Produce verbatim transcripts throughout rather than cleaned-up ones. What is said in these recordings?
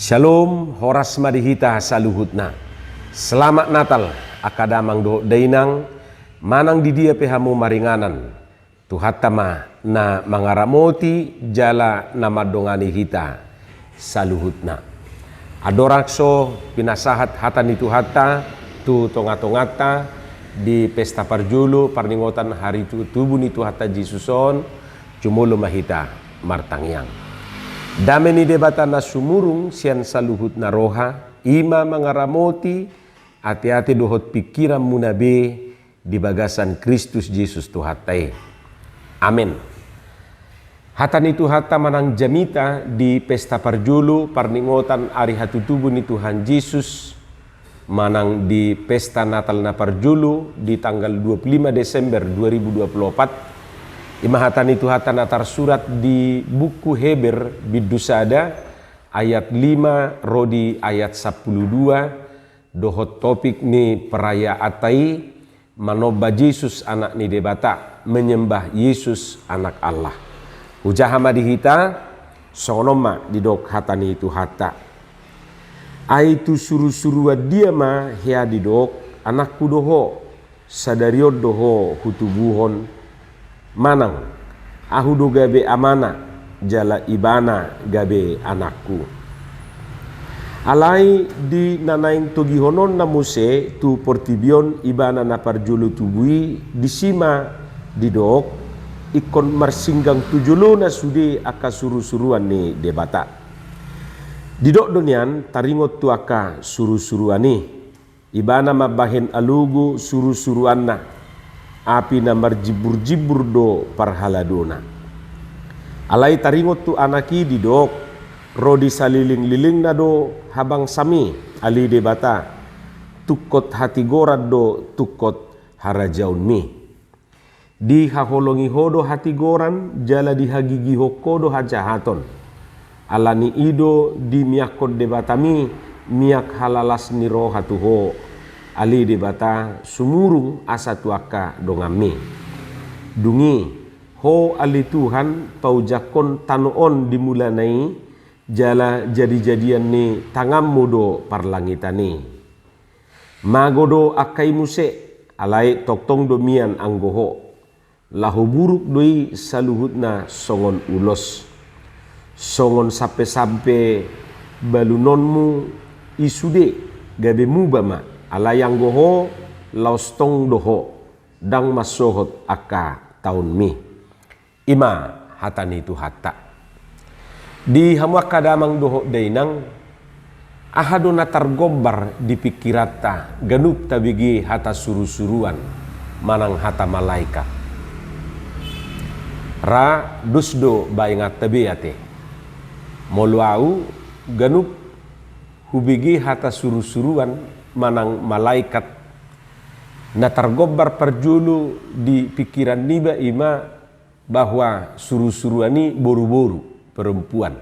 Shalom, horas ma di hita saluhutna. Selamat Natal, angka damang dohot dainang, manang di dia pe hamu maringanan. Tuhanta ma na mangaramoti jala na mandongani hita saluhutna. Andorang so pinasahat hata ni Tuhanta tu tonga-tonganta di pesta parjolo parningotan hari tu-, tubu ni Tuhanta Jesus on, jumolo ma hita martangiang. Dame ni Debata na sumurung sian saluhutna roha, i ma mangaramoti ate-ate dohot pingkiranmuna be di bagasan Kristus Jesus Tuhanta i. Amen. Hata ni Tuhanta manang jamita di pesta parjolo parningotan ari hatutubu ni Tuhan Jesus, manang di pesta Natal na parjolo di tanggal dua puluh lima Desember dua ribu dua puluh opat, i ma hata ni Tuhanta na tarsurat di buku Heber bindu sada ayat lima ro di ayat sampulu dua, dohot topik ni perayaanta i, manomba Jesus Anak ni Debata, menyembah Yesus Anak Allah. Hujaha ma di hita, songon on ma didok hata ni Tuhanta. Ai tu suru-suruan dia ma hea didok, anakku do ho, sadari on do ho hutubuhon, manang, ahu do gabe amana, jala ibana gabe anakku. Alai di na naeng togihononna muse tu portibi on ibana na parjolo tubu i, disi ma didok, ingkon marsinggang tu jolona sude angka suru-suruan ni Debata. Didok do nian taringot tu angka suru-suruan i. Ibana mambahen alogo suru-suruanna, api na marjimbur-jimbur do parhaladona. Alai taringot tu Anak i didok, ro di saliling-lilingna do habangsami, ale Debata, tungkot hatigoran do tungkot harajaonmi. Dihaholongi ho do hatigoran, jala dihagigihon ho do hajahaton. Ala ni i do dimiakkon Debatami miak halalas ni roha tu ho, ale Debata sumurung asa tu angka donganmi. Dung i, ho ale Tuhan paojakkon tano on di mulana i, jala jadi-jadian ni tanganmu do parlangitan i. Mago do angka i muse, alai tongtong do mian anggo ho. Laho buruk do i saluhutna songon ulos. Songon sampe-sampe balunonmu i sude, gabe muba ma, alai anggo ho laos tong do ho, ndang mansohot angka taonmi. I ma hata ni Tuhanta. Di hamu angka damang dohot dainang, aha do na targombar di pingkiranta ganup tabege hata surusuruan manang hata malaikat? Ra dos do baenganta be ate. Molo au ganup hubege hata surusuruan manang malaikat, na targombar parjolo di pingkiran niba i ma bahwa surusuruan i boruboru, perempuan.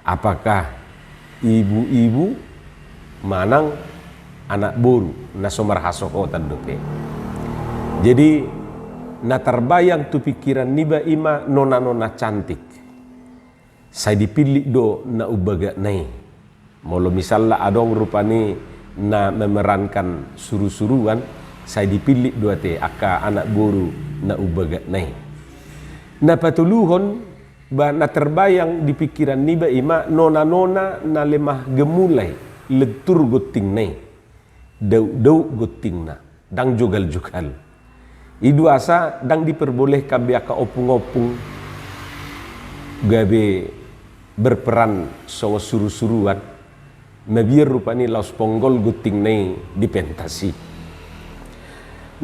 Apakah ibu-ibu manang anak boru, na so marhasohotan dope. Jadi, na tarbayang tu pingkiran niba i ma nona-nona cantik. Sai dipillit do na umbagatna i. Molo misalna adong rupani na memerankan surusuruan, sai dipillit do ate angka anak boru na umbagatna i. Na patoluhon, ba na terbayang di pingkiran niba i ma nona-nona na lemah gemulai, lentur gontingna i. Dauk-dauk gontingna, ndang jogal-jogal. I do asa ndang diperbolehkan be angka ompung-ompung gabe berperan songon surusuruan, mabiar rupani laos ponggol gontingna i di pentas i.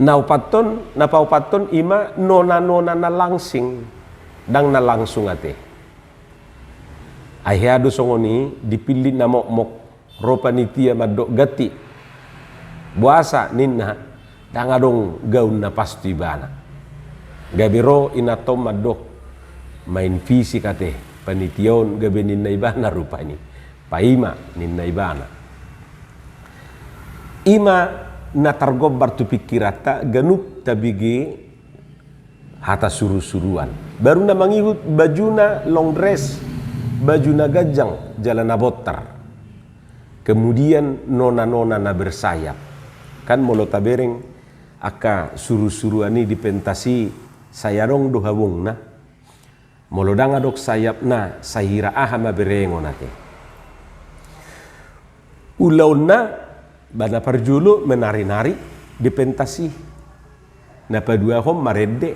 Na opathon, na paopathon i ma nona-nona na langsing, ndang na langsung ate. Ai hea do songon i dipillit na mokmok, ro panitia mandok ganti. Boasa ninna, ndang adong gaun na pas tu ibana. Gabe ro inanta on mandok, main fisik ate panitia on, gabe ninna ibana rupani. Paima ninna ibana. I ma na targombar tu pingkiranta ganup tabege hata surusuruan. Baru na mangihut bajuna long dress, baju na ganjang, jala na bontar. Kemudian nona-nona na bersayap. Kan molo tabereng angka suru-suruan i di pentas i, sai adong do habongna. Molo ndang adong sayapna, sai hira aha ma berengon ate. Ulaonna, ba na parjolo menari-nari di pentas i. Na paduahon marende,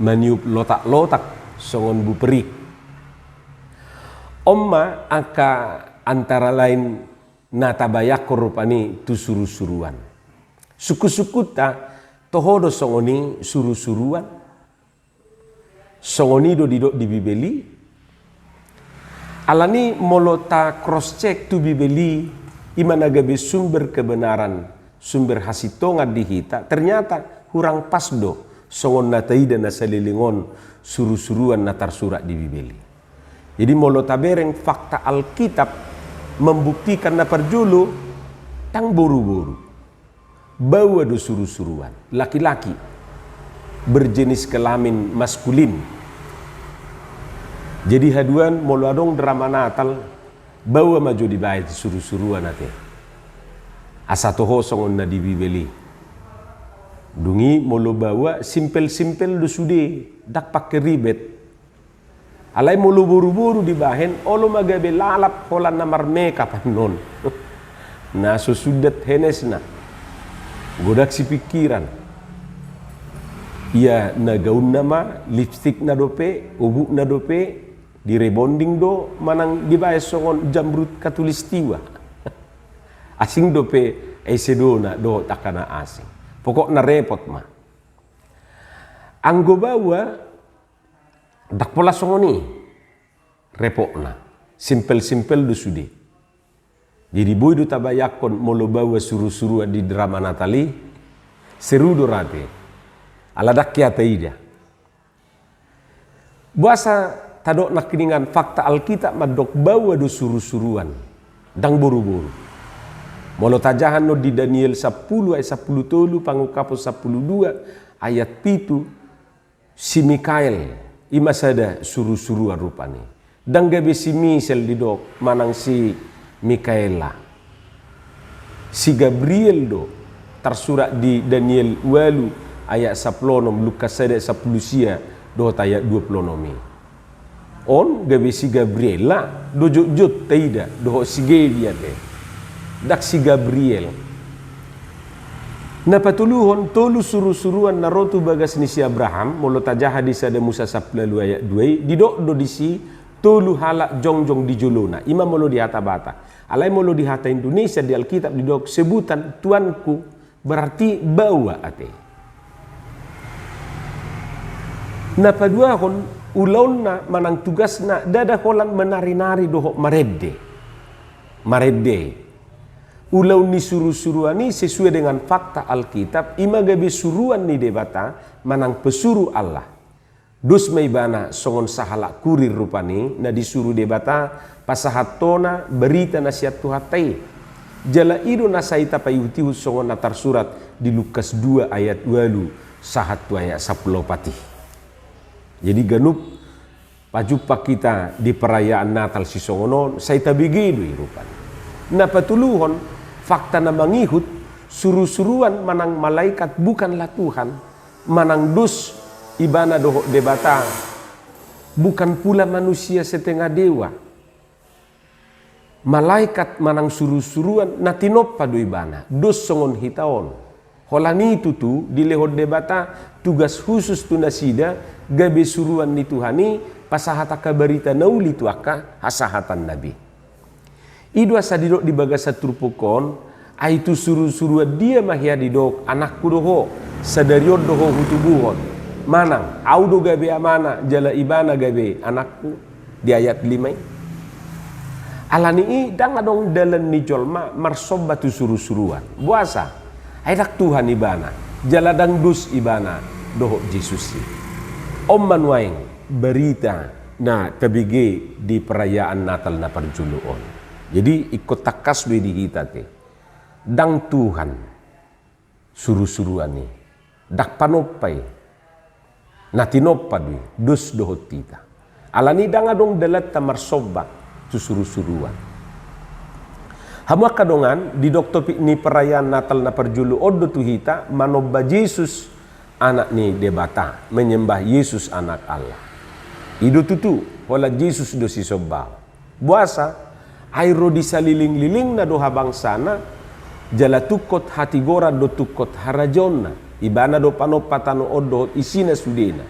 maniup lotak-lotak songon bu perik. On ma angka antara lain na tabayangkon rupani tu suru-suruan. Sungkun-sungkunta, toho do songon i suru-suruan? Songon i do didok di Bibel i? Alani molo ta cross check tu Bibel i, i ma na gabe sumber kebenaran, sumber hasintongan di hita, ternyata hurang pas do songon na taida na saleleng on suru-suruan na tarsurat di Bibel i. Jadi molo tabereng fakta Alkitab membuktikan na parjolo, ndang boru-boru. Baoa do suru-suruan, laki-laki, berjenis kelamin maskulin. Jadi haduan molo adong drama Natal, baoa ma jo dibaen suru-suruan ate. Asa toho songon na di Bibel i. Dung i molo baoa simpel-simpel do sude, ndang pake ribet. Alai molo boru-boru dibahen, olo ma gabe lalap holan na marmekap annon. Na so sundat henesna. Godang sipingkiran. Ia na gaunna ma, lipstikna dope, obukna dope, di-rebonding do manang dibaen songon jamrut katulistiwa. Asing dope ese dona dohot angka na asing. Pokokna repot ma. Anggo baoa, ndang pola songon i repotna, simpel-simpel do sude. Jadi boi do tabayangkon molo baoa suru-suruan di drama Natal i, seru do rate. Ala ndang hea taida. Boasa tadok nangkiningan fakta Alkitab mandok baoa do suru-suruan, ndang boru-boru? Molo tajaha annon di Daniel sampulu ayat sampulu tolu, Pangungkapon sampulu dua ayat pitu, si Mikael, i ma sada suru-suruan rupani. Ndang gabe si Misel didok manang si Mikaela. Si Gabriel do, tarsurat di Daniel ualu ayat sampulu onom, Lukas sada sampulu sia dohot ayat dua pulu onom i. On gabe si Gabriela do jotjot taida dohot si Gebi ate. Ndang si Gabriel. Na patoluhon, tolu suru-suruan na ro tu bagas ni si Abraham, molo tajaha di sada Musa sampulu ualu ayat dua i, didok do disi tolu halak jongjong di jolona, i ma molo di hata Batak. Alai molo di hata Indonesia di Alkitab didok sebutan tuanku, berarti baoa ate. Na paduahon, ulaonna manang tugasna ndada holan menari-nari dohot marende. Marende. Ulaon ni suru-suruan i sesuai dengan fakta Alkitab, i ma gabe suruan ni Debata manang pesuruh Allah. Dos ma ibana songon sahalak kurir rupani na disuru Debata pasahathona barita na sian Tuhanta i. Jala i do na sai tapaihut-ihut songon na tarsurat di Lukas dua ayat ualu sahat tu ayat sampulu opat i. Jadi ganup pajumpang hita di perayaan Natal sisongon on, sai tabege do i rupani. Na patoluhon, fakta na mangihut, suru-suruan manang malaikat bukanlah Tuhan, manang dos ibana dohot Debata, bukan pula manusia setengah dewa. Malaikat manang suru-suruan na tinompa do ibana, dos songon hita on. Holan i tutu dilehon Debata tugas khusus tu nasida gabe suruan ni Tuhan i pasahat angka barita na uli tu angka hasahatan na be. I do asa didok di bagasan turpuk on, ai tu suru-suruan dia ma hea didok, anakku do ho, sadari on do ho hutubuhon. Manang, au do gabe amana, jala ibana gabe anakku. Di ayat lima i. Alani i ndang adong dalan ni jolma marsomba tu suru-suruan. Boasa? Ai ndang Tuhan ibana, jala ndang dos ibana dohot Jesus i. On ma nuaeng barita na tabege di perayaan Natal na parjolo on. Jadi ingkon tangkas do i di hita ate. Ndang Tuhan suru-suruan i, ndang panompa i. Na tinompa do i, dos dohot hita. Alani i ndang adong dalanta marsomba susuru-suruan. Hamu angka dongan, didok topik ni perayaan Natal na parjolo on do tu hita manomba Jesus, Anak ni Debata, menyembah Yesus Anak Allah. I do tutu, holan Jesus do sisombaon. Boasa? Ai ro di saliling-lilingna do habangsana, jala tungkot hatigoran do tungkot harajaonna. Ibana do panompa tano on dohot isina sudena.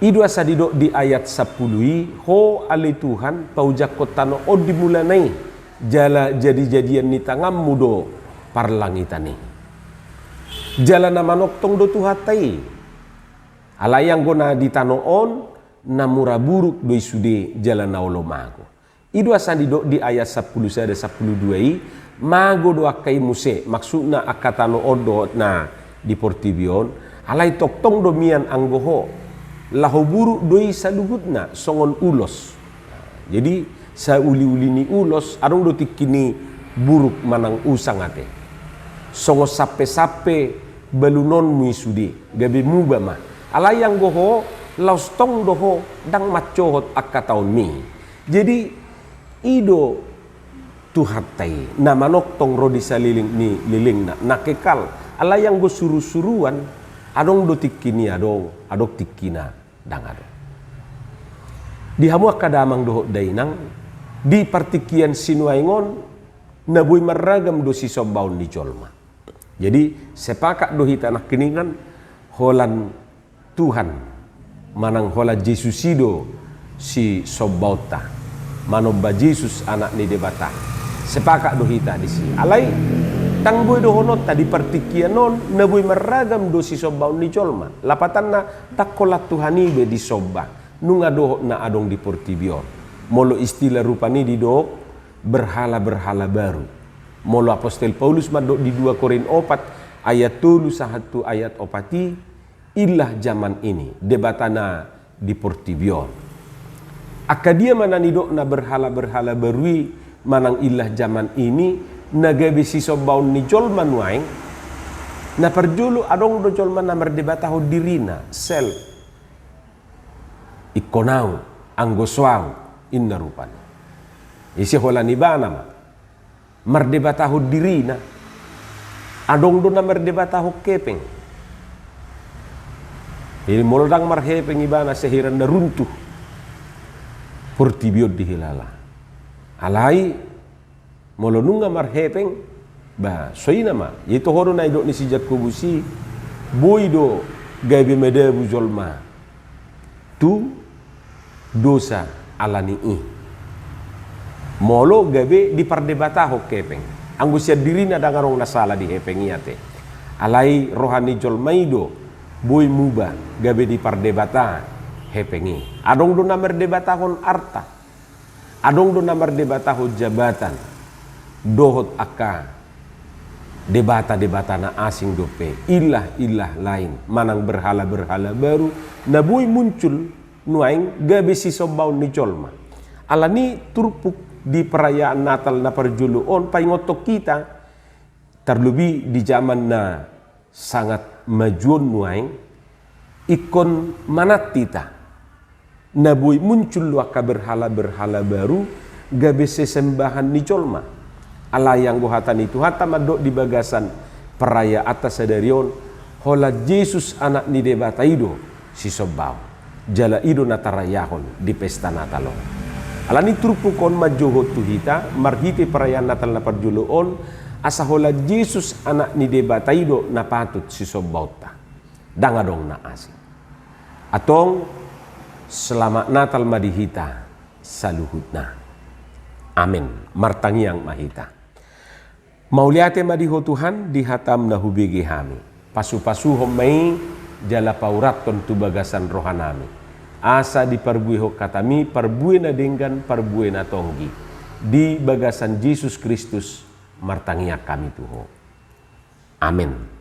I do asa didok di ayat sampulu i, "Ho ale Tuhan, paujangkon tano on di mulana i, jala jadi-jadian ni tanganmu do parlangitan i." Jala na manongtong do Tuhanta i. Alai anggo na di tano on, na mura buruk do i sude jala na olo mago. I do asa didok di ayat sampulu sada sampulu dua i, mago do angka i muse, maksudna angka tano on dohot na di portibi on, alai tongtong do mian anggo ho, laho buruk do i saluhutna songon ulos. Jadi, sauli-uli ni ulos, adong do tingki ni buruk manang usang ate. Songon sampe-sampe balunonmu i sude, gabe muba ma. Alai anggo ho, laos tong do ho, ndang mancohot angka taonmi. Jadi, i do Tuhanta i, na manongtong ro di saliling ni lilingna, na kekal. Alai anggo suru-suruan, adong do tingki ni adong, adong tingkina ndang adong. Di hamu angka damang dohot dainang, di partingkian sinuaeng on, na boi marragam do sisombaon ni jolma. Jadi, sepakat do hita nangkiningan, holan Tuhan, manang holan Jesus i do sisombaonta, manomba Jesus Anak ni Debata. Sepakat do hita disi. Alai, ndang boi dohononta di partingkian on, na boi marragam do sisombaon ni jolma. Lapatanna, ndang holan Tuhan i be disomba, nunga dohot na adong di portibi on. Molo istilah rupani didok, berhala-berhala baru. Molo Apostel Paulus mandok di dua Korin opat ayat tolu sahat tu ayat opat i, ilah jaman ini, debata na di portibi on. Angka dia ma na nidokna berhala-berhala baru i manang ilah jaman ini, na gabe sisombaon ni jolma nuaeng? Na parjolo adong do jolma na mardebatahon dirina, self. Ingkon au, anggo so au, inna rupani. Ise holan ibana ma mardebatahon dirina. Adong do na mardebatahon hepeng. Jadi molo ndang marhepeng ibana, sehira na runtuh portibi on dihilala. Alai molo nunga marhepeng, ba, so i nama. Jadi toho do na nidok ni si Jakobus i, boi do gabe madabu jolma tu dosa alani i. Molo gabe dipardebatahon hepeng. Anggo sian dirina ndang adong na sala di hepeng i ate. Alai roha ni jolma i do boi muba gabe dipardebata hepeng i. Adong do na mardebatahon arta. Adong do na mardebatahon jabatan. Dohot angka debata-debata na asing dope, ilah-ilah lain, manang berhala-berhala baru, na boi muncul nuaeng gabe sisombaon ni jolma. Alani turpuk di perayaan Natal na parjolo on paingothon hita, tarlobi di jaman na sangat maju on nuaeng, ingkon manat hita. Na boi muncul do angka berhala-berhala baru, gabe sesembahan ni jolma. Alai anggo hata ni Tuhanta mandok di bagasan perayaanta sadari on, holan Jesus Anak ni Debata i do sisombaon. Jala i do na tarayahon di pesta Natal on. Alani turpuk on manjohot tu hita, marhite perayaan Natal na parjolo on, asa holan Jesus Anak ni Debata i do na patut sisombaonta. Ndang adong na asing. Antong, selamat Natal ma di hita saluhutna. Amen. Martangiang ma hita. Mauliate ma di Ho Tuhan, di hataM na hubege hami. Pasu-pasuhon ma i, jala paurathon tu bagasan rohanami. Asa diparbuehon hataMi, parbue na denggan, parbue na tonggi. Di bagasan Jesus Kristus, martangiang hami tu Ho. Amen.